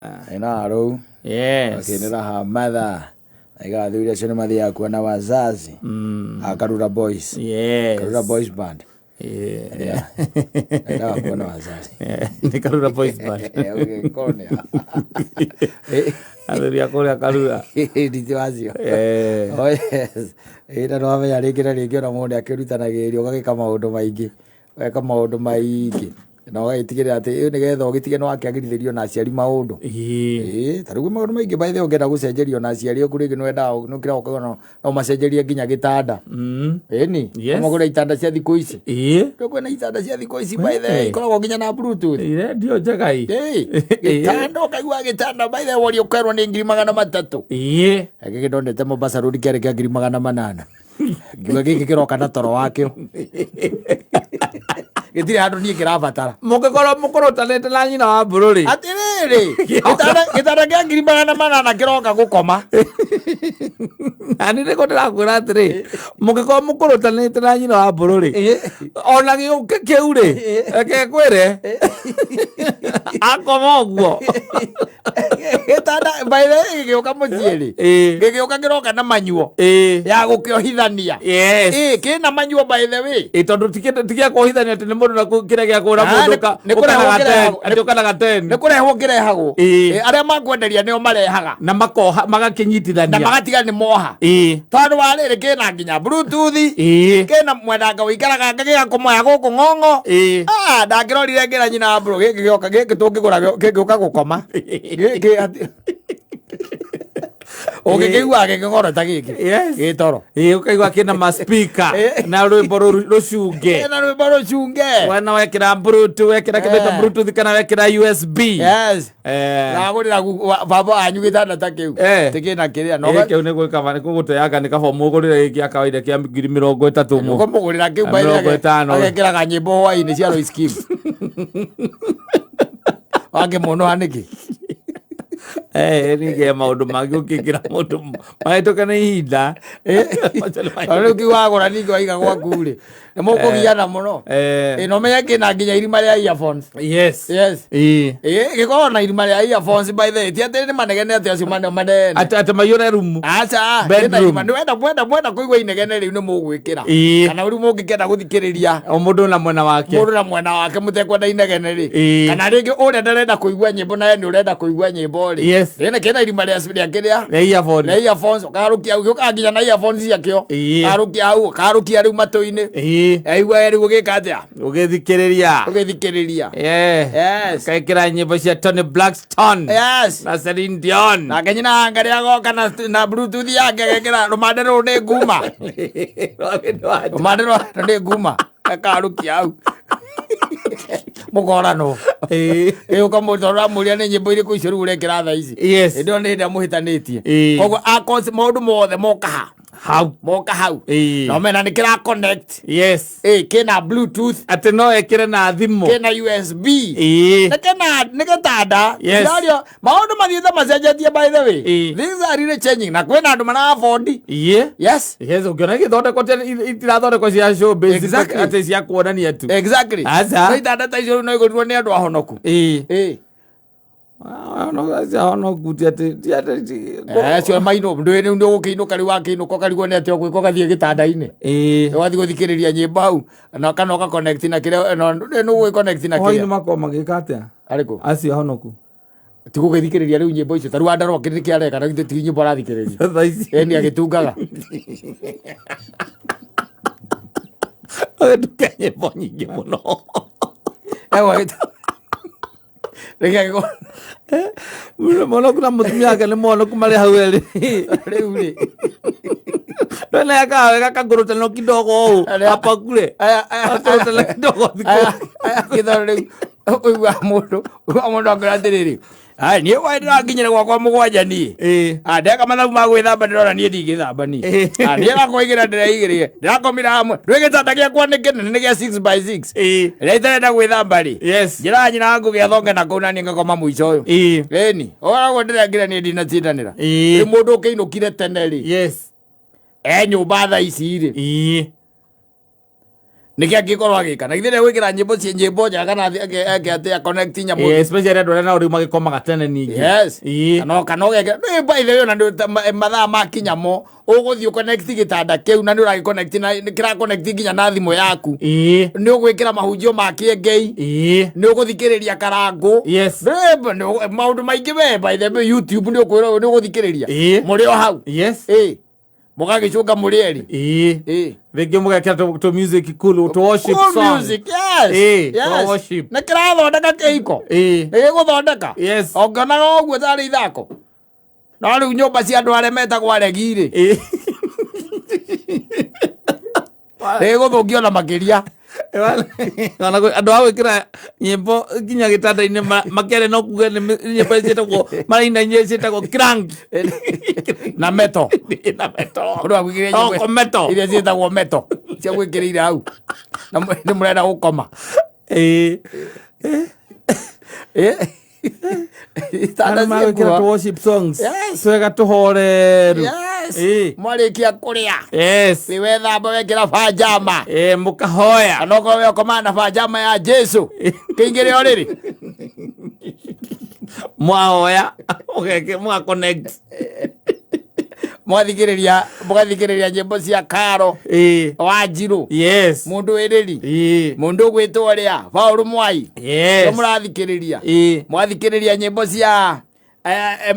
Ena rũu. Yes. Akĩnĩra ha mother. Aiga athuri acio nĩ mathiaga kuona wazazi. A Karura Boys. Yes. Karura Boys Band. Yeah. Yeah. Endaga kuona wazazi. Nĩ Karura Boys Band. Ũgĩkonia. Athuri a kũrĩa Karura. Nditi wacio. Eh. Oh yes. Ĩ na nĩwamenya rĩngĩ na rĩngĩ ona mũndũ nĩakĩrutanagĩrĩrio ũgagĩka maũndũ maingĩ. Ũgeka maũndũ maingĩ. Na ũgagĩtigĩrĩra atĩ ĩ nĩgetha ũgĩtige nĩwakĩagĩrithĩrio na aciari maũndũ. Ĩĩ. Ĩĩ, ta rĩu maũndũ maingĩ by the way ũngĩenda gũcenjerio na aciari aku rĩngĩ nĩwendaga nĩũkĩraga ũkauga no macenjerie nginya gĩtanda. Ĩni, ũmagũre itanda cia thikũ ici. Ĩĩ. Rĩu kwĩna itanda cia thikũ ici by the way ikoragwo nginya na bluetooth. Redio njega ĩ. Ĩĩ, gĩtanda ũkaigua gĩtanda by the way woria ũkerwo nĩ 300,000. Ĩĩ. Gĩkĩ ndonete Mombasa Road kĩarĩ kĩa 800,000. Ngiuga gĩkĩ kĩroka na toro wakĩo. Gĩtirĩ handũ niĩ kĩrabatara. Mũngĩkorwo mũkũrũtanĩte na nyina wa mbũrũ rĩ. Atĩrĩrĩ, gĩtanda kĩa 800,000 kĩroka gũkoma. Na nĩ nĩguo ndĩrakwĩra atĩrĩ, mũngĩkorwo mũkũrũtanĩte na nyina wa mbũrũ rĩ, ona gĩũke kĩu rĩ, reke ngwĩre, akoma ũguo. Gĩtanda by the way gĩgĩũka mũciĩ rĩ. Ĩĩ. Gĩgĩũka kĩroka na manyuo. Ĩĩ. Ya gũkĩohithania. Yes. Ĩĩ, kĩna manyuo by the way. Ĩ tondũ ti gĩa kuohithania atĩ nĩ mũndũ na kĩrĩa gĩa kũra Ah, mũndũ nĩ kũrehwo kĩrehagwo. atĩ ũkanaga ten Nĩ kũrehwo kĩrehagwo. Ĩĩ. Ĩ, arĩa makwenderia nĩo marehaga. na makoha Na magakĩnyitithania. magatiga nĩ moha. Ĩĩ. Tondũ wa rĩrĩ kĩna nginya bluetooth. Ĩĩ. Kĩna mwendanga ũikaraga gĩgakũmoya gũkũ ng'ong'o. Ĩĩ. Ah, ndangĩrorire ngĩra nyina wa mbũrũ gĩkĩ gĩoka gĩkĩ tũngĩgũra gĩgĩũka gũkoma. Gĩkĩ atĩ ũngĩkĩigua gĩkĩgoro ta gĩkĩ. Yes. Gĩtoro. Ĩĩ ũkaigua kĩna ma speaker Ĩĩ. na rwĩmbo rũcunge. Kĩna rwĩmbo rũcunge. Wena wekĩra bluetooth wekĩra kĩndũ ta Eh. bluetooth kana wekĩra USB. Yes. Eh. Ndagũrĩra baba wanyu gĩtanda ta kĩu. Eh. Tĩkĩna kĩrĩa no Ĩĩ kĩu nĩ gwĩka nĩ kũgũteanga nĩ kaba ũmũgũrĩre gĩkĩ gĩa kawaida kĩa 30,000 mũ. ũkamũgũrĩra kĩu Na by the way, 50. agekĩraga nyĩmbo hwainĩ cia Royce Kim. Wakĩmuonoha nĩkĩ? Eh, ningĩ maũndũ mangĩ ũkĩkĩra mũndũ mahĩtũke nĩ ihinda. Macio nĩ Tondũ rĩu kĩu wagũra ningĩ waiga gwaku rĩ nĩ mũkũgiana mũno. Eh. Ĩ, na ũmenye kĩna nginya irima rĩa earphones. Yes. Yes. Ĩĩ. Ĩ, gĩkoragwo na irima rĩa earphones by the way ti atĩ nĩ manegene atĩ acio manene. Atĩ maiyũre rumu. Aca, kĩna Bedroom. irima. Nĩ wenda mwenda mwenda kũigua inegene rĩu nĩ mũgwĩkĩra. Ĩĩ. Kana rĩu mũngĩkenda gũthikĩrĩria O mũndũ na mwena wake. mũndũ na mwena wake mũtekwenda inegene rĩ. Ĩĩ. Kana rĩngĩ ũrĩa ndarenda kũigua nyĩmbo nawe nĩ ũrenda kũigua nyĩmbo rĩ. Yes. Kĩna kĩna irima rĩa rĩa kĩrĩa Rĩa earphone. na earphones ũkarũkia hau gĩũkaga nginya na earphones ciakĩo Ĩĩ. karũkia hau ũkarũkia rĩu matũ-inĩ Ĩĩ. aigua rĩu ũgĩka atĩa Ũgĩthikĩrĩria. ũgĩthikĩrĩria Eh. Yes. Ũgekĩra nyĩmbo cia Tony Braxton. Yes. Na Celine Dion. Nake nyina wanga agoka na bluetooth yake agekĩra rũmande rũrũ nĩ nguma rũmande rũrũ nĩ nguma akarũkia hau mũkoranwo. Ĩĩ. Ĩ ũkamũta ũramũria nĩ nyĩmbo irĩkũ icio rĩu ũrekĩra thaa ici. Yes. Hĩndĩ ĩyo nĩ hĩndĩ ĩrĩa mũhĩtanĩtie. Ĩĩ. Koguo maũndũ mothe moka ha Hau. moka hau. Ĩĩ. Na ũmena nĩ kĩra connect. Yes. Ĩ kĩna bluetooth. Atĩ no ekĩre na thimũ. Kĩna USB. Ĩĩ. Nĩ kĩna nĩ gĩtanda. Yes. Ndĩraria maũndũ mathiĩte macenjetie by the way. Ĩĩ. Things are really changing na kwĩna andũ mara afford. Ĩĩ. Yes. Yes, ũngĩona igĩthondekwo itirathondekwo cia showbiz Exactly. atĩ cia kuonania tu. Exactly. Aca. No itanda ta icio rĩu no igũrirwo nĩ andũ ahonoku. Ĩĩ. Ĩĩ. Ahonoku ti atĩ ti atĩ Eh, acio mainũ ndũĩ rĩu nĩ ũgũkĩinũka rĩu wakĩinũka ũkarigwo nĩ atĩa ũgwĩka ũgathiĩ gĩtanda-inĩ. Ĩĩ. Ũgathiĩ gũthikĩrĩria nyĩmbo hau na kana ũka connect na kĩrĩa no nĩ ũgwĩ connect na Hwaĩ-inĩ kĩrĩa. makoragwo magĩka atĩa? Arĩkũ? Acio ahonoku. Ti gũgĩthikĩrĩria rĩu nyĩmbo icio ta rĩu Wandarũa kĩrĩa kĩareka na githĩ ti nyĩmbo arathikĩrĩria. Thaa ici. Ĩni agĩtungaga. Agĩtunga nyĩmbo nyingĩ mũno. Ewa Rĩngĩ agĩkorwo Mũhonoku na mũtumia wake nĩ mũhonoku marĩ hau erĩ. rĩu rĩ. Ndona yakaga kakũrũtano kidogo ũũ Arĩa- apakure. Aya aya Akũrũtano kidogo thikũ. aya aya gĩthoro rĩu ũigua mũndũ ũigua mũndũ akwĩra atĩrĩrĩ Ai, niĩ gwa ndĩrakinyĩra gwakwa 7 niĩ. Ĩĩ. Ah, ndeka mathabu ma gwĩthamba ndĩrona niĩ ndingĩthamba niĩ. Ĩĩ. Ah, niĩ gakwaigĩra ndĩreigĩrĩire. Ndĩrakomire hamwe. Ndũĩ gĩtanda gĩakwa nĩ kĩnene nĩ gĩa 6 by 6. Ĩĩ. Rĩrĩa itarenda gwĩthamba rĩ. Yes. Njĩraga nyina wangu gĩathonge na kũu na niĩ ngakoma mũico ũyũ. Ĩĩ. Ĩni. Ũragwo ndĩrengire niĩ ndinatindanĩra. Ĩĩ. Rĩu mũndũ ũkĩinũkire tene rĩ. Yes. E nyũmba thaa ici rĩ. Ĩĩ. Nĩkĩ angĩkorwo agĩka na githĩ nĩegwĩkĩra nyĩmbo cia nyĩmbo njega kana eke atĩa connect nyamũ? Especially andũ arĩa nao rĩu magĩkomaga tene ningĩ. Yes. Ĩĩ. Kana ũgekĩra nĩ by the way ona nĩ mathaa makinya mo ũgũthiĩ connect gĩtanda kĩu na nĩ ũragĩ connect na nĩ kĩra connect nginya na thimũ yaku. Nĩ ũgwĩkĩra mahunjio ma kĩengei. Nĩ ũgũthikĩrĩria karangũ. Maũndũ maingĩ we by the way YouTube nĩ ũkwĩrwo nĩ ũgũthikĩrĩria. Mũrĩ o hau. Ĩĩ. Mũgagĩcũnga mũrĩ erĩ. Ĩĩ. Rĩngĩ mũgekĩra tũ music cool, tũ worship Cool song. music, yes. Ĩĩ, tũ Yes. worship. Nĩ kĩrathondeka kĩhiko. Nĩ gĩgũthondeka. Ũngĩonaga ũguo tarĩ ithako. No rĩu nyũmba cia andũ arĩa metagwo aregi rĩ. Nĩ gĩgũthũkia ona makĩria. Ona andũ a gwĩkĩra nyĩmbo nginya gĩtanda-inĩ makĩaria no kuge nĩ nyĩmbo ciĩtagwo maraina nyĩmbo ciĩtagwo crank. Na meto. Na meto. Ũndũ wa gwĩkĩra nyĩmbo Oko meto. iria ciĩtagwo meto cia gwĩkĩrĩire hau. Na nĩ mũrenda gũkoma. Ĩĩ. Ĩĩ. Itanda Andũ magwĩkĩra ciĩkuo. tũ worship songs. Yes. Twega tũhoreru. Yes. Ĩĩ. Mwarĩkia kũrĩa. Yes. Wĩ wethamba wekĩra banjama. Ĩĩ, mũkahoya. Kana okorwo we ũkomaga na banjama ya Jesu. Kĩingĩre o rĩrĩ. Mwahoya. Ũgeke mwa connect. Mwathikĩrĩria mũgathikĩrĩria nyĩmbo cia Karo Ĩĩ. Wanjirũ. Yes. Mũndũ wĩrĩri. Ĩĩ. Mũndũ ũgwĩtwo ũrĩa Paũlũ Mwai. Yes. Nĩo mũrathikĩrĩria. Ĩĩ. Mwathikĩrĩria nyĩmbo cia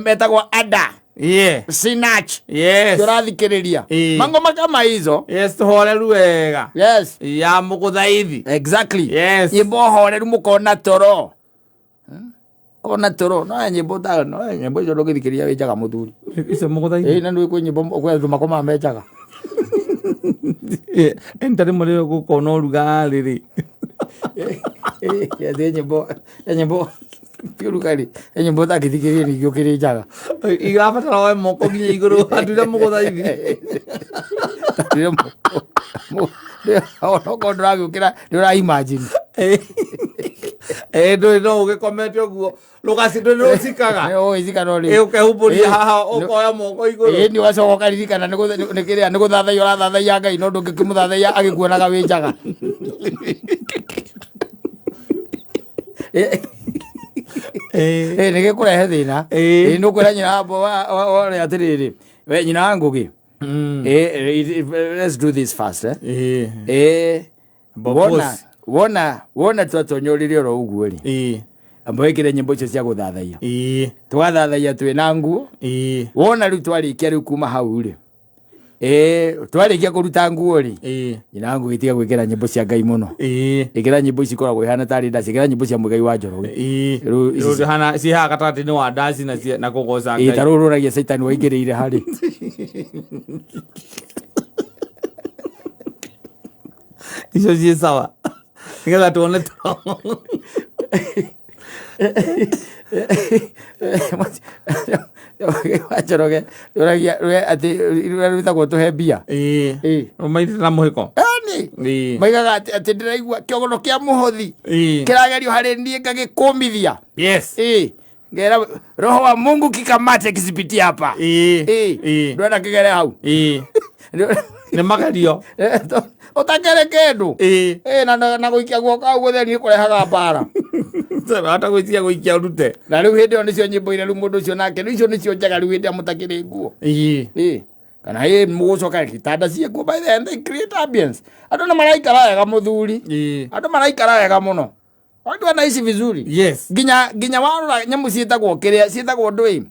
metagwo Ada. Yeah. Sinach. Yes. Ũrathikĩrĩria. Ĩĩ. Mangoma kama hizo. Yes, tũhoreru wega. Yes. Ya mũgũthaithi. Exactly. Yes. Nyĩmbo horeru mũkona toro. Kona toro. No nyĩmbo ta no nyĩmbo icio ndũngĩthikĩrĩria wĩ njaga mũthuri. Icio mũgũthaithi. Ĩĩ na nĩ kwĩ nyĩmbo kwĩ andũ makomaga me njaga. Ĩnta rĩmwe rĩrĩa gũkorwo na ũrugarĩ rĩ. Ĩĩ nyĩmbo nyĩmbo ti ũrugarĩ. Nyĩmbo ũtangĩthikĩrĩria ningĩ ũkĩrĩ njaga. Irabatara woe moko nginya igũrũ andũ mũgũthaithi. Onokorwo ndũragĩũkĩra nĩ ũra imagine. Ĩĩ ndũrĩ no ũgĩkomete ũguo rũgaci ndũrĩ rũcikaga. Ũgĩcika no rĩ. Ĩĩ ũkehumbũria haha ũkoya moko igũrũ. Ĩĩ nĩ ũgacoka ũkaririkana nĩ kĩrĩa nĩ gũthathaiya ũrathathaiya Ngai no ndũngĩkĩmũthathaiya agĩkuonaga wĩ njaga. Ĩĩ nĩ gĩkũrehe thĩna. Ĩĩ. Ĩĩ nĩ ũkwĩra nyina wa ũrĩa atĩrĩrĩ we nyina wa Ngũgĩ. Ĩĩ let's do this fast eh. Ĩĩ. Ĩĩ Boss. wona wona twatonyũrire oro ũguo rĩ. Ĩĩ. Amba wĩkĩre nyĩmbo icio cia gũthathaiya. Ĩĩ. Tũgathathaiya twĩ na nguo. Ĩĩ. Wona rĩu twarĩkia rĩu kuma hau rĩ. Ĩĩ twarĩkia kũruta nguo rĩ. Ĩĩ. Nyina wa Ngũgĩ tiga gwĩkĩra nyĩmbo cia Ngai mũno. Ĩĩ. Ĩkĩra nyĩmbo ici ikoragwo ihana tarĩ ndaci, ĩkĩra nyĩmbo cia Mũigai wa Njoroge. Ĩĩ. Rĩu ici- Rĩu hana ciĩ haha gatagatĩ-inĩ wa ndaci na na kũgoca Ĩĩ Ngai. ta rũrũ rũragia Caitani waingĩrĩire harĩ. Icio ciĩ sawa. Nĩgetha tuone toro. Mũigai wa Njoroge rũragia atĩ rũrĩa rwĩtagwo tũhe mbia. Ĩĩ. Ĩĩ. Rũmairĩte na mũhĩko. Ĩni. Ĩĩ. Maigaga atĩ ndĩraigua kĩogono kĩa mũhothi Ĩĩ. kĩragerio harĩ niĩ ngagĩkũmithia. Yes. Ĩĩ. Ngera roho wa Mungu kikamate kisipitie hapa. Ĩĩ. Ĩĩ. Ĩĩ. Ndwenda kĩgere hau. Ĩĩ. Nĩ magerio. Ũtakĩrĩ kĩndũ. Ĩĩ. Ĩĩ na gũikia guoko hau gũtheri nĩ kũrehaga mbara. Hata gwĩciria gũikia ũrute. Na rĩu hĩndĩ ĩyo nĩcio nyĩmbo iria rĩu mũndũ ũcio nake rĩu icio nĩcio njega rĩu hĩndĩ ĩrĩa mũtakĩrĩ nguo. Ĩĩ. Ĩĩ. Kana ĩĩ mũgũcoka gĩtanda ciĩkuo by the end they create ambience. Andũ nĩ maraikara wega mũthuri. Ĩĩ. Andũ maraikara wega mũno. Watu wanaishi vizuri. Yes. Nginya warora nyamũ ciĩtagwo kĩrĩa ciĩtagwo ndũĩ.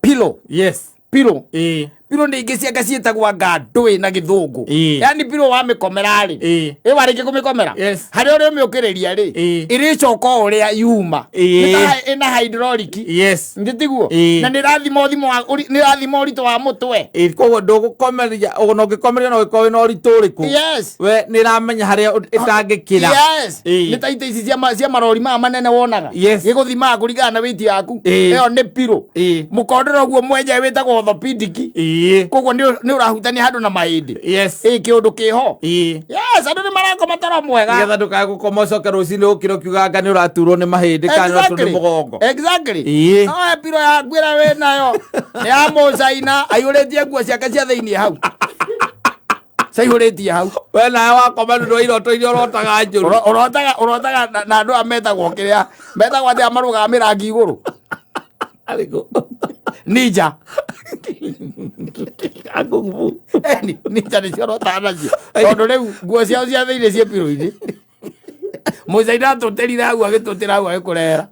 Pillow. Yes. Pillow. Ĩĩ. Pillow nĩ ingĩ ciake ciĩtagwo anga ndũĩ na gĩthũngũ. Ĩĩ. Yani pillow wamĩkomera rĩ. Ĩĩ. Ĩ warĩkia kũmĩkomera. Yes. Harĩa ũrĩa ũmĩũkĩrĩria rĩ. Ĩĩ. Ĩrĩcoka o ũrĩa yuma. Ĩĩ. Nĩ ta ĩna hydraulic. Yes. Nĩ tiguo? Ĩĩ. Na nĩ ĩrathima ũthimo wa nĩ ĩrathima ũritũ wa mũtwe. Ĩĩ koguo ndũgũkomeria ona ũngĩkomeria no ũgĩkorwo wĩna ũritũ ũrĩkũ. Yes. We nĩ ĩramenya harĩa ĩtangĩkĩra. Yes. Ĩĩ. Nĩ ta itĩ ici cia marori maya manene wonaga. Yes. Gĩgũthimaga kũringana na weight yaku. Ĩĩ. Ĩyo nĩ pillow. Ĩĩ. Mũkondoro guo mwenyewe wĩtagwo orthopedic. Ĩĩ. Koguo nĩ ũrahutania handũ na mahĩndĩ. Yes. Ĩĩ kĩũndũ kĩho. Ĩĩ. Yes, andũ nĩ marakoma toro mwega. Nĩgetha ndũkae gũkoma ũcoke rũcinĩ ũkĩre ũkiuga anga nĩ ũraturwo nĩ mahĩndĩ kana nĩ ũraturwo nĩ mũgongo. Exactly. Ĩĩ. No he pillow yaku ĩrĩa wĩ nayo nĩ ya mũcaina aiyũrĩtie nguo ciake cia thĩiniĩ hau. Caihũrĩtie hau. We nawe wakoma nĩ ũndũ wa iroto iria ũrotaga njũru. Ũrotaga na andũ aya metagwo kĩrĩa metagwo atĩa marũgaga mĩrangi igũrũ. Arĩkũ? Ninja. Akungfu. Ninja nĩcio ũrotaga nacio. Tondũ rĩu nguo ciao cia thĩinĩ ciĩ pirũ-inĩ. Mũcaina atũtĩrire hau agĩtũtĩra hau agĩkũrehera.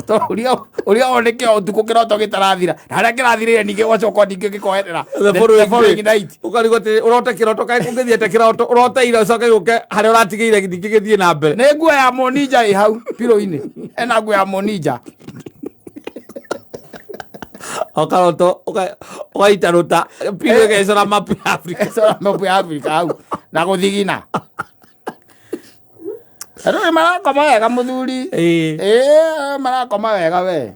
Tondũ ũrĩa woneke o ũtukũ kĩroto gĩtarathira. Na harĩa kĩrathirĩire ningĩ ũgacoka ningĩ gĩkoherera. The following night. Ũkarigwo atĩ ũrote kĩroto kaĩ kũngĩthiĩte kĩroto ũroteire ũcoke gĩũke harĩa ũratigĩire ningĩ gĩthiĩ na mbere. Nĩ nguo ya mũninja ĩ hau pirũ-inĩ. Ena nguo ya mũninja. Ũkaroto ũgaitarũta pirũ ĩgecora mapu ya Afrika. Ecora mapu ya Afrika hau na gũthigina. Andũ nĩ marakoma wega mũthuri. Ĩĩ. Ĩĩ marakoma wega we.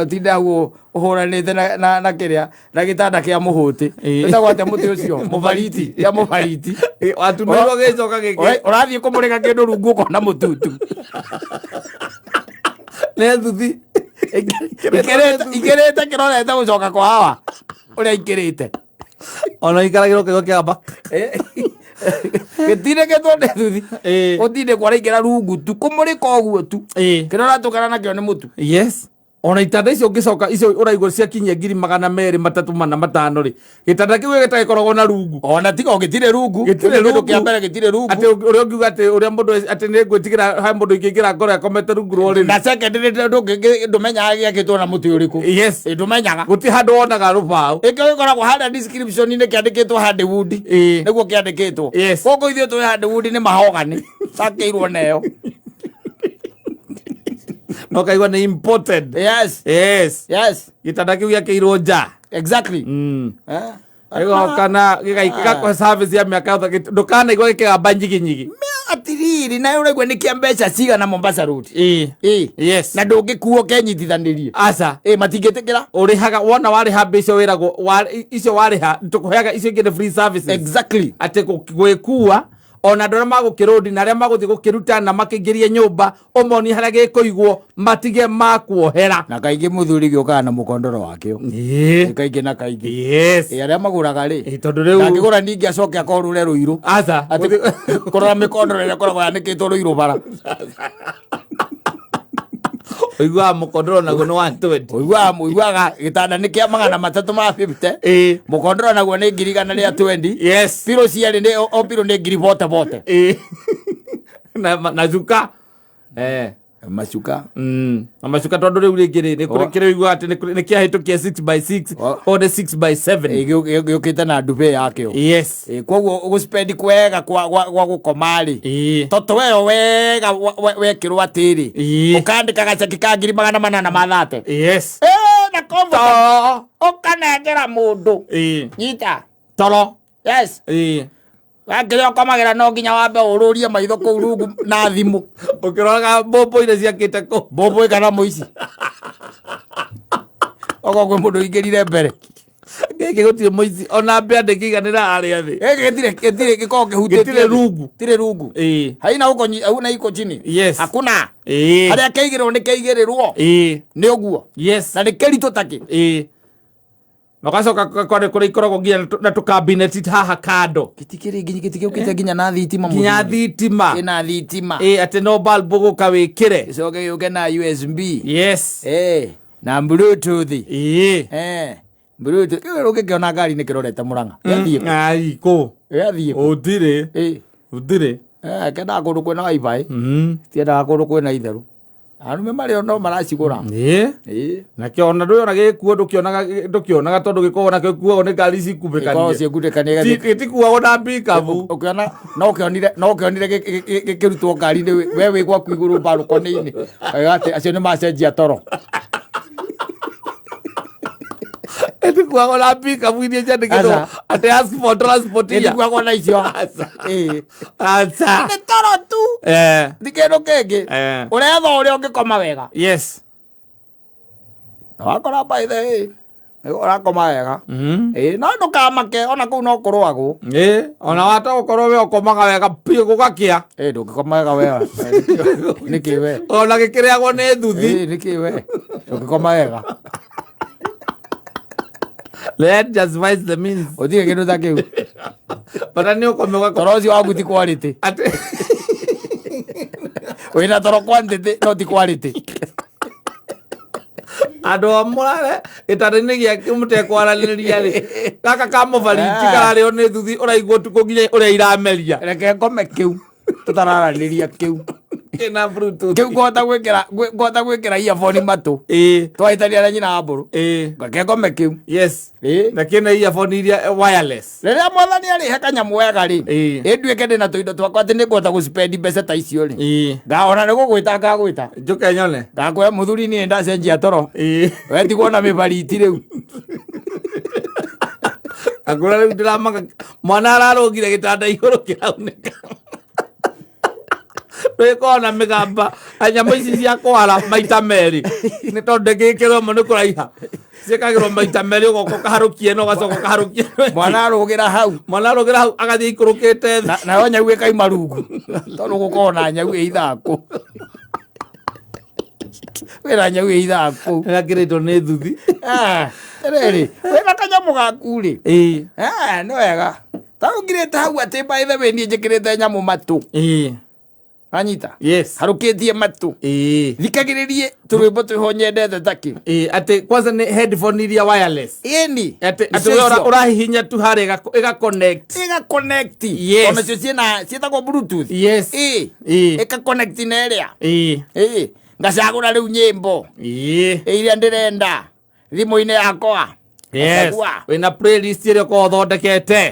Ũtinde hau ũhũranĩte na kĩrĩa na gĩtanda kĩa mũhũtĩ. Ĩĩ. Wĩtagwo atĩa mũtĩ ũcio? Mũbariti. Kĩa mũbariti. Watumĩrwo gĩcoka gĩkĩ. Ũrathiĩ kũmũrĩka kĩndũ rungu ũkona mũtutu. Nĩ thuthi. Ikĩrĩte kĩrorete gũcoka kwa hawa ũrĩa ikĩrĩte. Ona ikaragĩrwo kĩgo kĩa Gĩtindĩkĩtwo nĩ thuthi. Ĩĩ. Gũtindĩkwo araingĩra rungu tu kũmũrĩka ũguo tu. Ĩĩ. Kĩrĩa ũratũngana nakĩo nĩ mũtu. Yes. Ona itanda icio ũngĩcoka icio ũraigua ciakinyia ngiri magana merĩ matatũ mana matano rĩ, gĩtanda kĩu gĩtagĩkoragwo na rungu. Ona tiga gĩtirĩ rungu. Gĩtirĩ Kĩndũ rungu. kĩa mbere gĩtirĩ rungu. Atĩ ũrĩa ũngiuga atĩ ũrĩa mũndũ atĩ nĩ ngwĩtigĩra he mũndũ ingĩingĩra ngoro akomete rungu rwa ũrĩrĩ. Na second ndũmenyaga gĩakĩtwo na mũtĩ ũrĩkũ. Yes. Ĩ, ndũmenyaga. Gũtirĩ handũ wonaga rũbaũ. Ĩkĩo gĩkoragwo harĩa description-inĩ kĩandĩkĩtwo hardwood. Ĩĩ. Nĩguo kĩandĩkĩtwo. Yes. Gũkũ ithuĩ tũĩ hardwood nĩ mahogany. Cakĩirwo nayo. Na ũkaigua nĩ imported. Yes. Yes. Yes. Gĩtanda kĩu gĩakĩirwo nja. Exactly. Eh? Gĩgoka na gĩgakũhe service ya mĩaka yothe ndũkanaigua gĩkĩgamba nyiginyigi. Atiriri nayo ũraigua nĩ kĩa mbeca cigana Mombasa Road. Ĩĩ. Ĩĩ. Yes. Na ndũngĩkuo kenyitithanĩrie. Aca. Ĩĩ matingĩtĩkĩra. Ũrĩhaga wona warĩha mbia icio wĩragwo icio warĩha tũkũheaga icio ingĩ nĩ free services. Exactly. Atĩ gwĩkua ona andũ arĩa magũkĩrũndi na arĩa magũthiĩ gũkĩruta na makĩingĩrie nyũmba ũmonie harĩa gĩkũigwo matige makuohera. Na kaingĩ mũthuri gĩũkaga na mũkondoro wakĩo. Ĩĩ. Kaingĩ na kaingĩ. Yes. Ĩ, arĩa magũraga rĩ. Ĩ, tondũ rĩu Ndangĩgũra ningĩ acoke akorũre rũirũ. Aca. Atĩ kũrora mĩkondoro ĩrĩa ĩkoragwo yanĩkĩtwo rũirũ bara. Ũiguaga mũkondoro naguo nĩ 120. Ũiguaga gĩtanda nĩ kĩa 350. Ĩĩ. Mũkondoro naguo nĩ ngiri igana rĩa 20. Yes. Pirũ cierĩ nĩ o pirũ nĩ ngiri bote bote. Ĩĩ. Na cuka. Macuka. Na macuka tondũ rĩu rĩngĩ rĩ, nĩ kũrĩ kĩrĩa ũiguaga atĩ nĩ kĩahĩtũkia 6 by 6 o nĩ 6 by 7. Gĩũkĩte na ndube yakĩo. Yes. Koguo gũspendi kwega gwa gũkoma rĩ. Ĩĩ. Toto weyo wega wekĩrwo atĩrĩ. Ĩĩ. Ũkandĩka gaceki ka ngiri magana manana ma thate. Yes. Na comfort. Ũkanengera mũndũ. Ĩĩ. Nyita. Toro. Yes. Ĩĩ. Wakĩrĩa ũkomagĩra no nginya wambe ũrũrie maitho kũu rungu na thimũ. Ũkĩroraga mbũmbũ iria ciakĩte kũu. Mbũmbũ kana mũici. Okorwo kwĩ mũndũ ũingĩrire mbere. Gĩkĩ gũtirĩ mũici ona mbĩa ndĩngĩiganĩra harĩa thĩ. Gĩkĩ gĩtirĩ gĩkoragwo kĩhutĩtie. Gĩtirĩ rungu. Gĩtirĩ rungu. Ĩĩ. Haina huko hauna iko chini. Yes. Hakuna. Ĩĩ. Harĩa keigĩrĩrwo nĩ keigĩrĩrwo. Ĩĩ. Nĩ ũguo. Yes. Na nĩ kĩritũ takĩ. Ĩĩ. Na ũgacoka kũrĩ kũrĩa ikoragwo nginya na tũkabineti haha kando. Gĩtikĩrĩ nginya gĩtikĩũkĩte nginya na thitima. Nginya thitima. Kĩna thitima. Ĩĩ atĩ no bulb ũgũka wĩkĩre. Gĩcoke gĩũke na USB. Yes. Ĩĩ. Na Bluetooth. Ĩĩ. Bluetooth. Kĩu ũngĩkĩona ngari nĩ kĩrorete Mũrang'a. Gĩathiĩ kũ? Ai kũ? Gĩathiĩ kũ? Gũtirĩ. Ĩĩ. Gũtirĩ. Kendaga kũndũ kwĩna wifi. Tiendaga kũndũ kwĩna itherũ. Arũme marĩ o no maracigũra. Ĩĩ. Ĩĩ. Nakĩo ona ndũyona gĩkuo ndũkĩonaga tondũ gĩkoragwo nakĩo gĩkuagwo nĩ ngari Gĩkoragwo cikubĩkanie. ciĩkunĩkanie gĩgathiĩ. Gĩtikuagwo na pikabu. Ũkĩona no ũkĩonire no ũkĩonire gĩkĩrutwo ngari-inĩ we wĩ gwaku igũrũ mbarũkoni-inĩ. Atĩ acio nĩ macenjia toro. Gĩtikuagwo na pikabu iria ciandĩkĩtwo Aca. atĩ ask for transport here. Gĩtikuagwo na icio. Aca. Ĩĩ. Aca. Nĩ toro tu. Ti kĩndũ kĩngĩ. Ũretha ũrĩa ũngĩkoma wega. Yes. Na wakora by the way, ũrakoma wega. Ĩĩ, no ndũkamake ona kũu no kũrũagwo. Ĩĩ, ona wata gũkorwo we ũkomaga wega biũ gũgakĩa. Ĩĩ, ndũngĩkoma wega we. Nĩkĩ we? Ona gĩkĩrĩagwo nĩ thuthi. Ĩĩ, nĩkĩ we? Ndũngĩkoma wega. The end justifies the means. Gũtirĩ kĩndũ ta kĩu. Bata nĩ ũkome ũgakoma. Toro ũcio waku ti quality. Atĩ Wĩna toro quantity no ti quality. Andũ a mũrare gĩtanda-inĩ gĩake mũtekwaranĩria rĩ, gaka ka mũbariti Ah. kararĩo nĩ thuthi, ũraigua ũtukũ nginya ũrĩa irameria. Reke ngome kĩu tũtararanĩria kĩu. Kĩna Bluetooth. Kĩu ngũhota gwĩkĩra earphone matũ. Twahĩtania na nyina wa mbũrũ. Reke ngome kĩu. Na kĩna earphone iria wireless. Rĩrĩa mwathani arĩhe kanyamũ wega rĩ, ĩnduĩke ndĩna tũindo twakwa atĩ nĩngũhota gũspend mbeca ta icio rĩ, ngahona nĩ gũgwĩta ngagwĩta. Njũke nyone. Ngakwĩra, mũthuri, niĩ ndacenjia toro. We tigwo na mĩbariti rĩu. Akũra rĩu ndĩramaka mwana ararũgire gĩtanda igũrũ kĩraunĩka. Rĩkorwo na mĩgamba nyamũ ici cia kwara maita merĩ, nĩ tondũ ndĩngĩkĩrwo ĩmwe nĩ kũraiha, ciĩkagĩrwo maita merĩ, ũgoka ũkaharũkia ĩno, ũgacoka ũkaharũkia ĩno. Mwana arũgĩra hau. Mwana arũgĩra hau agathiĩ ikũrũkĩte thĩ. Nayo nyau ĩkaima rungu, tondũ gũkorwo na nyau ĩ ithakũ, wĩna nyau ĩ ithakũ. Ĩrakĩrĩtwo nĩ thuthi. Ah, rĩrĩ wĩna kanyamũ gaku rĩ. Ah, nĩ wega tarĩu ngirĩte hau atĩ by the way niĩ njĩkĩrĩte nyamũ matũ. Anyita. Harũkĩtie matũ. Thikagĩrĩrie tũrwĩmbo twĩho nyendete takĩ. Atĩ kwanza nĩ headphone iria wireless. Ĩni. Atĩ we ũrahihinya tu harĩa ĩga connect. Ĩga connect. Onacio ciĩna ciĩtagwo Bluetooth. Ĩka connect na ĩrĩa. Ngacagũra rĩu nyĩmbo iria ndĩrenda thimũ-inĩ yakwa. Ngacagũra. Wĩna playlist ĩrĩa ũkoragwo ũthondekete.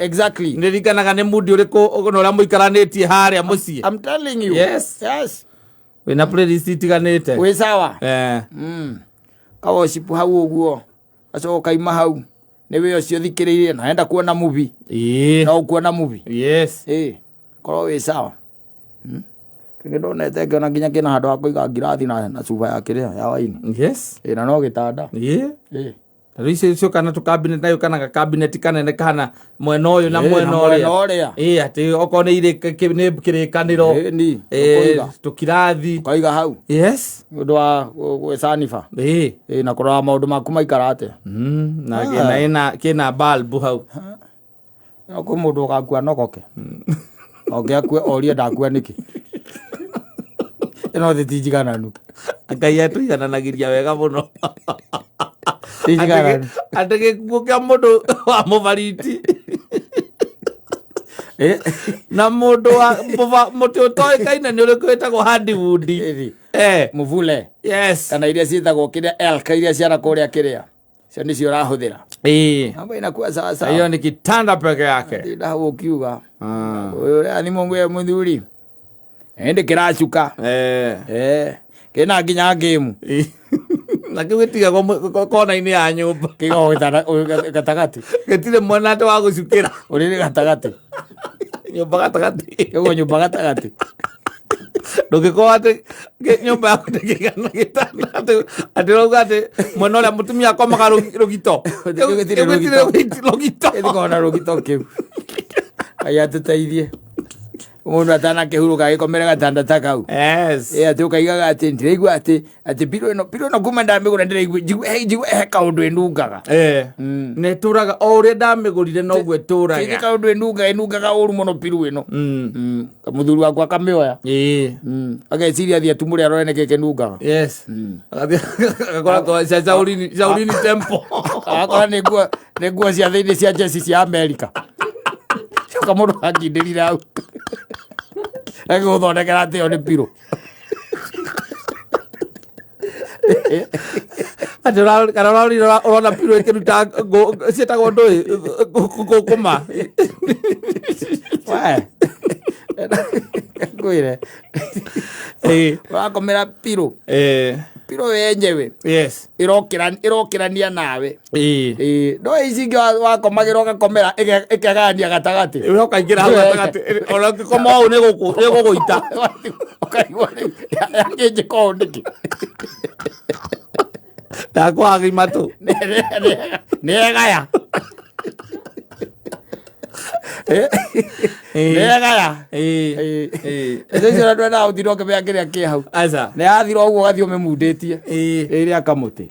Nĩririkanaga nĩ mundi ũrĩkũ na ũrĩa mũikaranĩtie harĩa mũciĩ. I'm telling you. Wĩna playlist itiganĩte. Wĩ sawa. Kaworship hau ũguo, gacoka kaima hau nĩ wĩ ũcio thikĩrĩirie na enda kuona movie. No ũkuona movie. Korwo wĩ sawa. Kĩngĩ ndonete ngĩona nginya kĩna handũ ha kũiga ngirathi na cuba ya kĩrĩa ya waini. Na no gĩtanda. Tarĩu icio cioka na tũkabinet, nayo kana gakabinet kanene kahana mwena ũyũ na mwena na mwena ũrĩa. Ũrĩa. Atĩ okorwo nĩ nĩ kĩrĩkanĩro. Ĩni. Ũkũiga. Tũkirathi. Ũkaiga hau. Nĩ ũndũ wa gwĩcaniba. Na kũrora maũndũ maku maikara atĩa. Na kĩna kĩna bulb hau. No kwĩ mũndũ ũgakua nogoke oke akue orie ndakua nĩkĩ, ĩno thĩ ti njigananu. Ngai atũigananagĩria wega mũno. Ti njigananu. Atĩ gĩkuũ kĩa mũndũ wa mũbariti na mũndũ wa mũtĩ ũtoĩkaine nĩ ũrĩkũ wĩtagwo hardwood. Ĩni. Mũvule. Kana iria ciĩtagwo kĩrĩa elk, iria ciana kũrĩa kĩrĩa cio nĩcio ũrahũthĩra. Mambo inakuwa sawa sawa. Hiyo ni kitanda peke yake. Tinda hau ũkiuga ũyũ ũrĩa thimũ ngwĩre mũthuri ĩndĩ kĩracuka. Kĩna nginya ngĩmu. Na kĩu gĩtigagwo kona-inĩ ya nyũmba. Kĩigagwo gatagatĩ. Gĩtirĩ mwena atĩ wa gũcukĩra. Ũrĩrĩ gatagatĩ. Nyũmba gatagatĩ. Kĩigagwo nyũmba gatagatĩ. Ndũngĩkorwo atĩ nyũmba yaku ndĩkĩigana gĩtanda atĩ ũrauga atĩ mwena ũrĩa mũtumia akomaga rũgito. Kĩu gĩtirĩ Kĩu gĩtirĩ rũgito. rũgito. Gĩtikoragwo na rũgito kĩu. Ngai atũteithie, mũndũ atanakĩhurũka agĩkomere gatanda ta kau. Atĩ ũkaigaga atĩ ndĩraigua atĩ piro ĩno kuma ndamĩgũra ndĩraigua njigua he kaũndũ ĩnungaga. Na ĩtũraga o ũrĩa ndamĩgũrire noguo Tĩ ĩtũraga. Kaũndũ ĩnungaga ũru mũno piru ĩno. Mũthuri wakwa akamĩoya. Ageciria athiĩ atumũre arore nĩkĩ kĩnungaga. Agathiĩ agakora kwa cia Shaolin Temple. Agakora nĩ nguo cia thĩinĩ cia jeci cia Amerika. Coka mũndũ akindĩrire hau agĩgũthondekera atĩ ĩyo nĩ pirũ. Atĩ kana ũrorire ũrona pirũ ĩkĩruta ciĩtagwo ndũĩ ngũkũma. We ngwĩre, ũrakomera pirũ, pirũ yenyewe ĩrokĩrania nawe. Ĩĩ, no ici ingĩ wakomagĩra ũgakomera ĩkegania gatagatĩ. Ũkaingĩra hau gatagatĩ, ona ũngĩkoma ũũ nĩ gũgũita. Ũkaigua rĩu yakĩnjĩka ũũ nĩkĩ? Ndakwaga imatũ. Nĩ egaya, nĩ egaya. Icio icio na ndwendaga gũtinda ũkĩmenya kĩrĩa kĩ hau. Aca. Nĩ yathira ũguo ũgathiĩ ũmĩmundĩtie. Ĩrĩa kamũtĩ.